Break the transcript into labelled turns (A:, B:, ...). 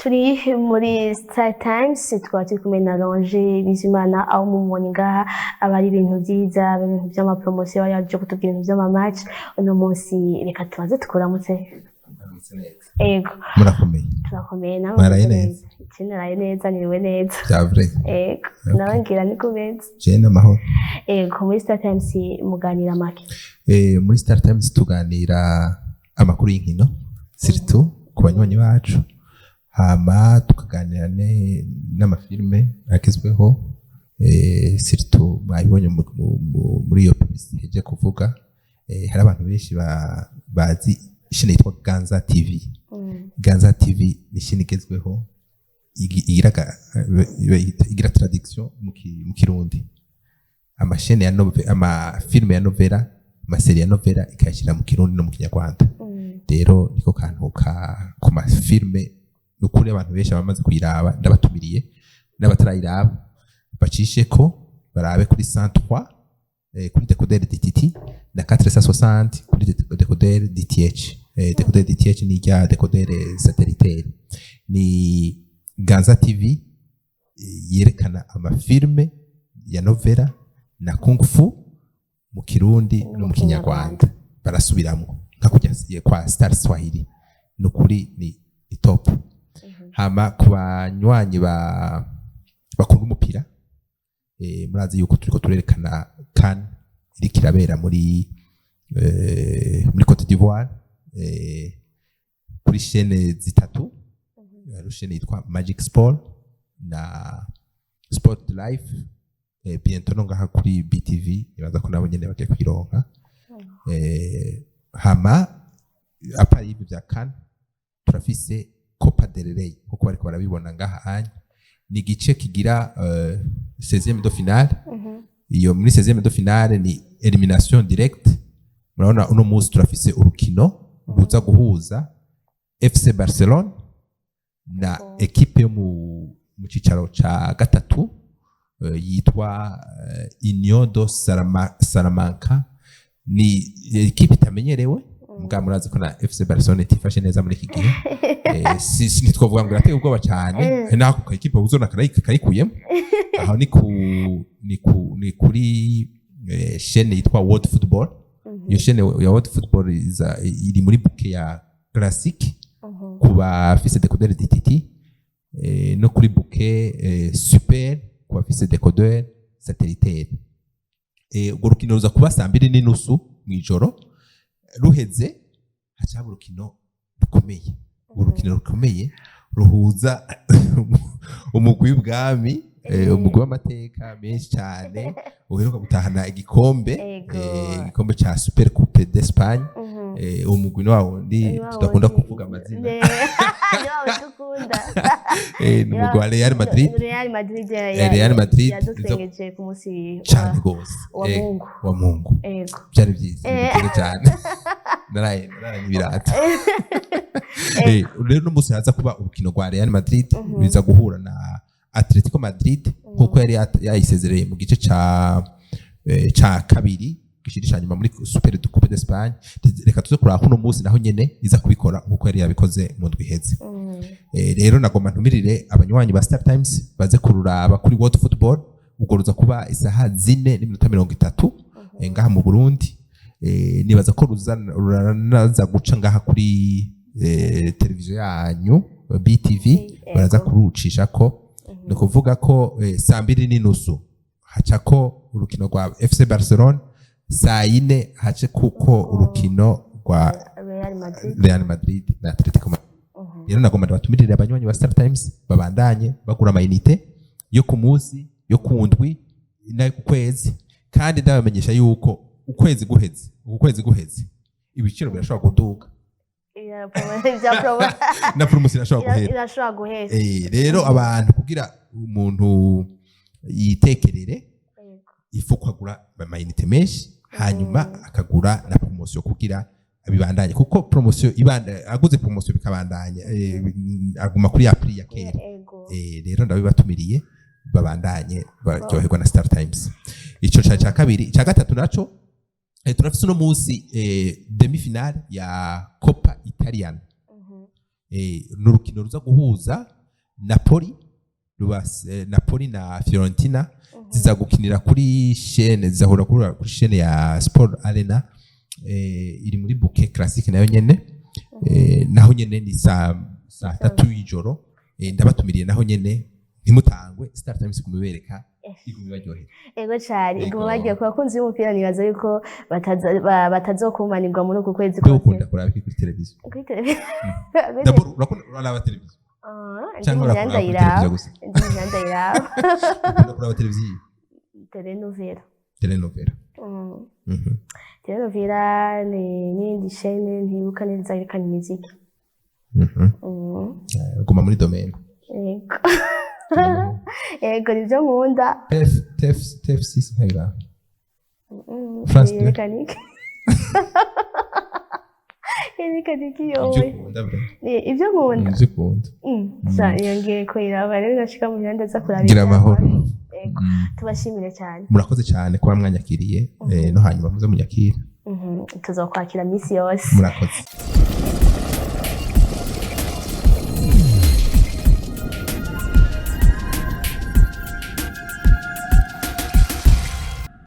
A: Turi muri Star Times, tukaba turi kumwe na Longe Bizimana, aho mumubonye ngaha aba ari ibintu vyiza, ibintu vy'ama promotion, yaje kutubwira ibintu vy'ama match uno munsi. Reka tubanze tukuramutse. Ego.
B: Murakomeye?
A: Turakomeye, nawe?
B: Mwaraye neza?
A: Je naraye neza, niriwe neza.
B: Vya vrai?
A: Ego.
B: Okay.
A: Nawe ngira ni kumeza.
B: Je n'amahoro.
A: Ego, muri Star Times muganira make?
B: Muri Star Times tuganira amakuru y'inkino, surtout ku banywanyi bacu, hama tukaganira n'ama film agezweho, surtout mwabibonye muri iyo publicité heje kuvuga. Hari abantu benshi bazi ishene yitwa Ganza TV. Ganza TV ni ishene igezweho, igira traduction mu Kirundi, ama chaîne ya ama film ya novela, ama série ya novela, ikayashyira mu Kirundi no mu Kinyarwanda. Rero niko kantu ka ku ma film. Ni ukuri abantu benshi bamaze kuyiraba, ndabatumiriye n'abatarayiraba bacishe ko barabe kuri 103 kuri décodeur DTT na 460 kuri décodeur DTH. Décodeur DTH ni rya décodeur satellitaire. Ni Ganza TV, yerekana ama film ya novela na kung fu mu Kirundi no mu Kinyarwanda, barasubiramwo nka kujya kwa Star Swahili. Ni ukuri ni top. Hama ku banywanyi ba bakunda umupira, murazi yuko turiko turerekana CAN iriko irabera muri Cote d'Ivoire, kuri chaîne zitatu. Hari chaîne yitwa Magic Sport na Sport Life, bientôt no ngaha kuri BTV, nibaza ko nabo nyene bagiye kuyironka. Hama à part y'ibyo bya CAN, turafise Copa del Rey, nkuko bariko barabibona ngaha anya. Ni igice kigira 16e de finale. Iyo muri 16e de finale ni élimination directe. Murabona uno munsi turafise urukino ruza guhuza FC Barcelone na ekipe yo mu cicaro ca gatatu, yitwa Union do Salamanca. Ni ekipe itamenyerewe, mbwa murazi ko na FC Barcelone itifashe neza muri iki gihe. Si ntitwovuga ngo irateye ubwoba cyane, nako ka ekipe uzona kayikuyemo. Aho ni kuri chaîne yitwa World Football. Iyo chaîne ya World Football iri muri bouquet ya classique ku bafise décodeur DTT, no kuri bouquet super ku bafise décodeur satellitaire. Urwo rukino ruza kuba saa 2:30 mw'ijoro. Ruheze haca haba urukino rukomeye. Urwo rukino rukomeye ruhuza umugwi w'ubwami, umugwi w'amateka menshi cyane uheruka gutahana igikombe, igikombe ca Super Coupe d'Espagne. Uwo mugwi ni wa wundi
A: Ni wa
B: tudakunda
A: wundi.
B: kuvuga amazina.
A: Ni wa wundi ukunda.
B: Ni umugwi wa Real Madrid.
A: Real Madrid
B: Real Madrid
A: yadutwengeje ku munsi
B: cyane rwose.
A: Wa Mungu.
B: Wa Mungu.
A: Ego.
B: Byari byiza, byiza cyane, naraye ibirato. Rero n'umunsi haza kuba urukino rwa Real Madrid biza guhura na Atletico Madrid, nkuko yari yayisezereye mu gice ca kabiri gishiri ca nyuma muri Super Coupe d'Espagne. Reka tuze kuraba kuno munsi naho nyene iza kubikora nkuko yari yabikoze mu ndwi iheze. Rero nagomba ntumirire abanywanyi ba Star Times baze kururaba kuri World Football. Ubwo ruza kuba isaha 4:30 ngaha mu Burundi. Nibaza ko ruranaza guca ngaha kuri televiziyo yanyu BTV. Baraza kurucisha ko. Ni ukuvuga ko saa 2:30 haca ko urukino rwa FC Barcelone, saa 4 hace kuko urukino rwa
A: Real Madrid.
B: Real Madrid na Atletico Madrid. Rero nagomba ndabatumirire abanywanyi ba Star Times babandanye bagura ama unité yo ku munsi, yo ku ndwi n'ayo ku kwezi. Kandi ndabamenyesha yuko ukwezi guheze ibiciro birashobora kuduga.
A: Ibya promo
B: Na promotion irashobora guhera.
A: Irashobora guhera.
B: Rero abantu, kugira umuntu yitekerere, ifu kwagura ama unité menshi, hanyuma akagura na promotion kugira abibandanye, kuko promotion ibanda, aguze promotion bikabandanya, aguma kuri ya prix ya kera. Rero ndabibatumiriye babandanye baryoherwa na Star Times. Ico ca kabiri. Ca gatatu naco, turafise uno munsi demi finale ya Coppa Italiana. Ni urukino ruza guhuza Napoli ruba Napoli na Fiorentina. Ziza gukinira kuri chaîne, zizahura kuri chaîne ya Sport Arena, iri muri bouquet classique nayo nyene. Naho nyene ni saa 3 y'ijoro. Ndabatumiriye naho nyene, ntimutangwe. Star Times kumubereka, iguma ibaryohera.
A: Ego cyane.
B: Ego.
A: Iguma bagiye ku bakunzi b'umupira, nibaza yuko batazokumanirwa muri uku kwezi
B: Mbe
A: kose.
B: Ukunda kuraba iki kuri televiziyo?
A: Kuri televiziyo?
B: D'abord, urakunda, uraraba televiziyo
A: Ah, ndi
B: cyangwa
A: mu
B: urakunda
A: myanya
B: kuri
A: ndayiraba.
B: televiziyo gusa?
A: Ndi mu myanya ndayiraba.
B: Ukunda kuraba televiziyo?
A: Telenovela.
B: Telenovela.
A: Telenovela ni n'iyindi chaîne ntibuka neza yerekana imiziki.
B: Guma muri domaine.
A: Yego yego, nibyo nkunda.
B: TF TF TF6 ntayiraba? France 2.
A: Yerekana iki? Yerekana iki?
B: Ibyo
A: Yowe.
B: ukunda bro.
A: Ni ibyo nkunda.
B: Ibyo ukunda.
A: Sa iyo ngiye kuyiraba rero, nashika mu myanya nza kuraba.
B: Gira amahoro.
A: Yego. Tubashimire cyane.
B: Murakoze cyane kuba mwanyakiriye, no hanyuma muze munyakire.
A: Tuzokwakira minsi yose.
B: Murakoze.